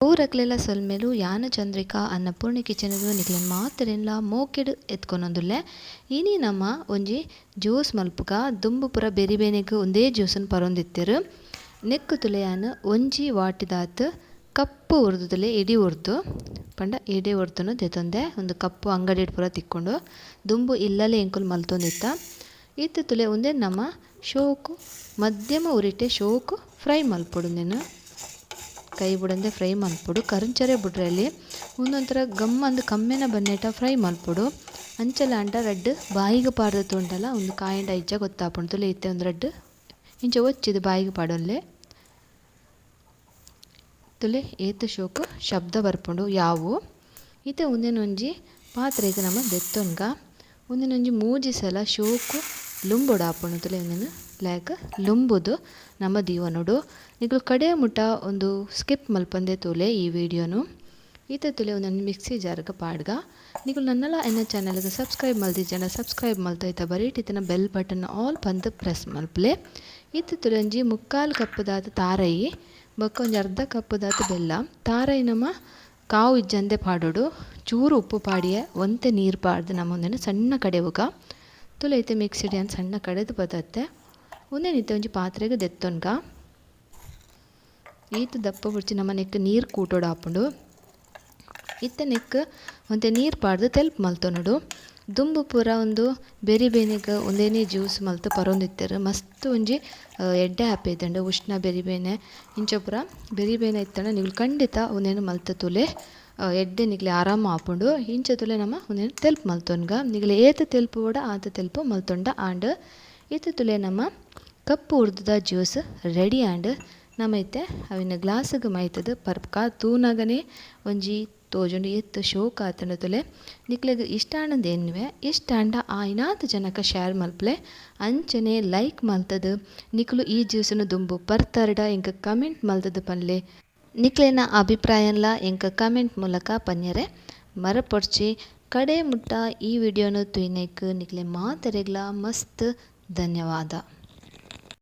ಪೂರಕ್ಲೆಲ ಸೊಲ್ಮೆಲು ಯಾನ್ ಚಂದ್ರಿಕಾ ಅನ್ನಪೂರ್ಣಿ ಕಿಚನ್ ನಿಕ್ಲೆನ್ ಮಾತೆರೆನ್ಲ ಮೋಕೆಡ್ ಎತ್ಕೊನೊಂದುಲ್ಲೆ. ಇನಿ ನಮ ಒಂಜಿ ಜ್ಯೂಸ್ ಮಲ್ಪುಗ. ದುಂಬು ಪೂರ ಬೆರಿ ಬೇನೆಗ್ ಉಂದೇ ಜ್ಯೂಸ್ನ್ ಪರೊಂದಿತ್ತೆರ್. ನೆಕ್ಕ್ ತುಲೆ ಯಾನ್ ಒಂಜಿ ವಾಟಿದಾತ್ ಕಪ್ಪು ಉರ್ದುದುಲೆ ಇಡಿ ಉರ್ದು ಪಂಡ ಇಡಿ ಉರ್ದುನು ದೆತೊಂದೆ. ಉಂದು ಕಪ್ಪು ಅಂಗಡಿಡ್ ಪೂರ ತಿಕ್ಕುಂಡು. ದುಂಬು ಇಲ್ಲಲೆ ಎಂಕುಲು ಮಲ್ತೊಂದಿತ್ತ. ಇತ್ತೆ ತುಲೆ ಉಂದೆನ್ ನಮ ಶೋಕು ಮಧ್ಯಮ ಉರಿಟೆ ಶೋಕು ಫ್ರೈ ಮಲ್ಪೊಡು. ಉಂದೆನ್ ಕೈ ಬುಡಂದೆ ಫ್ರೈ ಮಲ್ಪೊಡು. ಕರಿಂಚರೆ ಬುಡ್ರೆಲಿ ಉಂದೊಂಥರ ಗಮ್ಮಂದ್ ಕಮ್ಮೆನ ಬನ್ನೇಟ ಫ್ರೈ ಮಲ್ಪೊಡು. ಅಂಚಲಾಂಡ ರಡ್ಡ್ ಬಾಯಿಗ್ ಪಾಡ್ದ್ ತೂಂಡಲ ಉಂದು ಕಾಯಿಂಡ ಇಜ್ಜ ಗೊತ್ತಾಪುಂಡು. ತುಲೆ ಇತ್ತೆ ಉಂದು ರಡ್ಡ್ ಇಂಚ ಒಚ್ಚಿದ್ ಬಾಯಿಗ್ ಪಾಡೊನ್ಲೆ. ತುಲೆ ಏತ್ ಶೋಕು ಶಬ್ದ ಬರ್ಪುಂಡು ಯಾವು. ಇತ್ತೆ ಉಂದೆನ್ ಒಂಜಿ ಪಾತ್ರೆಗ್ ನಮ ದೆತ್ತೊನ್ಗ. ಉಂದೆನ್ ಒಂಜಿ ಮೂಜಿ ಸಲ ಶೋಕು ಲುಂಬೊಡಾಪುಂಡು. ತುಲೆ ಉಂದೆನ್ ಲಾಯ್ಕ್ ಲುಂಬುದು ನಮ ದೀವೊನೊಡು. ನಿಕುಲು ಕಡೆ ಮುಟ್ಟ ಉಂದು ಸ್ಕಿಪ್ ಮಲ್ಪಂದೆ ತೂಲೆ ಈ ವಿಡಿಯೋನು. ಇತ್ತೆ ತುಲೆ ಉಂದೆನ್ ಮಿಕ್ಸಿ ಜಾರ್ಗ್ ಪಾಡ್ಗ. ನಿಕುಲು ನನ್ನಲ ಎನ್ನ ಚಾನಲ್ಗ್ ಸಬ್ಸ್ಕ್ರೈಬ್ ಮಲ್ದಿಜ್ಜಂಡ ಸಬ್ಸ್ಕ್ರೈಬ್ ಮಲ್ತ ಇತ್ತ ಬರೀಟಿತ್ತಿನ bell button all ಪಂದ್ ಪ್ರೆಸ್ ಮಲ್ಪುಲೆ. ಇತ್ತೆ ತುಲೆ ಒಂಜಿ ಮುಕ್ಕಾಲು ಕಪ್ಪುದಾತ್ ತಾರಯಿ ಬೊಕ್ಕ ಒಂಜಿ ಅರ್ಧ ಕಪ್ಪುದಾತ್ ಬೆಲ್ಲ. ತಾರಯಿ ನಮ ಕಾವು ಇಜ್ಜಂದೆ ಪಾಡೊಡು. ಚೂರು ಉಪ್ಪು ಪಾಡಿಯೆ ಒಂತೆ ನೀರು ಪಾಡ್ದು ನಮ ಉಂದೆನ್ ಸಣ್ಣ ಕಡೆವುಗ. ತುಲೆ ಇತ್ತೆ ಮಿಕ್ಸಿಡ್ ಯಾನ್ ಸಣ್ಣ ಕಡೆದು ಬತ್ತತ್ತೆ. ಉಂದೆನ್ ಇತ್ತೆ ಒಂಜಿ ಪಾತ್ರೆಗ್ ದೆತ್ತೊನ್ಗ. ಈತ್ ದಪ್ಪ ಬೊಡ್ಚಿ ನಮ ನೆಕ್ಕ್ ನೀರು ಕೂಟೊಡಾಪುಂಡು. ಇತ್ತೆ ನೆಕ್ಕ್ ಒಂತೆ ನೀರು ಪಾಡ್ದು ತೆಲ್ಪು ಮಲ್ತೊನೊಡು. ದುಂಬು ಪೂರ ಉಂದು ಬೆರಿ ಬೇನೆಗ್ ಉಂದೆನೇ ಜ್ಯೂಸ್ ಮಲ್ತ್ ಪರೊಂದಿತ್ತೆರ್. ಮಸ್ತ್ ಒಂಜಿ ಎಡ್ಡೆ ಆಪೇದ್ಂಡ್ ಉಷ್ಣ ಬೆರಿ ಬೇನೆ ಇಂಚ ಪೂರ ಬೆರಿ ಬೇನೆ ಇತ್ತಂಡ ನಿಕುಲು ಖಂಡಿತ ಉಂದೆನ್ ಮಲ್ತ್ ತೂಲೆ. ಎಡ್ಡೆ ನಿಕ್ಲೆ ಆರಾಮ ಆಪುಂಡು. ಇಂಚ ತುಲೆ ನಮ ಉಂದೆನ್ ತೆಲ್ಪು ಮಲ್ತೊನ್ಗ. ನಿಕ್ಲೆ ಏತ್ ತೆಲ್ಪು ಬೋಡ ಆತ್ ತೆಲ್ಪು ಮಲ್ತೊಂಡ ಆಂಡ್. ಇತ್ತೆ ತುಲೆ ನಮ ಕಪ್ಪು ಉರ್ದುದ ಜ್ಯೂಸ್ ರೆಡಿ ಆಂಡ್. ನಮ ಇತ್ತೆ ಅವಿನ ಗ್ಲಾಸ್ಗ್ ಮೈತ್ದ್ ಪರ್ಕ. ತೂನಗನೇ ಒಂಜಿ ತೋಜುಂಡು ಏತ್ ಶೋಕ್ ಆತ್ಂಡ್ ತುಲೆ. ನಿಕ್ಲೆಗ್ ಇಷ್ಟ ಆಂಡ್ ಎನ್ನುವೆ. ಇಷ್ಟ ಆಂಡ ಆಯಿನಾತ್ ಜನಕ್ ಶೇರ್ ಮಲ್ಪುಲೆ. ಅಂಚನೆ ಲೈಕ್ ಮಲ್ತದ್ ನಿಕುಲು ಈ ಜ್ಯೂಸ್ನ್ ದುಂಬು ಪರ್ತರ್ಡ ಎಂಕ್ ಕಮೆಂಟ್ ಮಲ್ತದ್ ಪನ್ಲೆ. ನಿಕ್ಲೆನ ಅಭಿಪ್ರಾಯನ್ಲ ಎಂಕ್ ಕಮೆಂಟ್ ಮೂಲಕ ಪನ್ಯರೆ ಮರಪೊಡ್ಚಿ. ಕಡೆ ಮುಟ್ಟ ಈ ವಿಡಿಯೋನು ತೂಯಿನೆಕ್ ನಿಕ್ಲೆ ಮಾತೆರೆಗ್ಲಾ ಮಸ್ತ್ ಧನ್ಯವಾದ.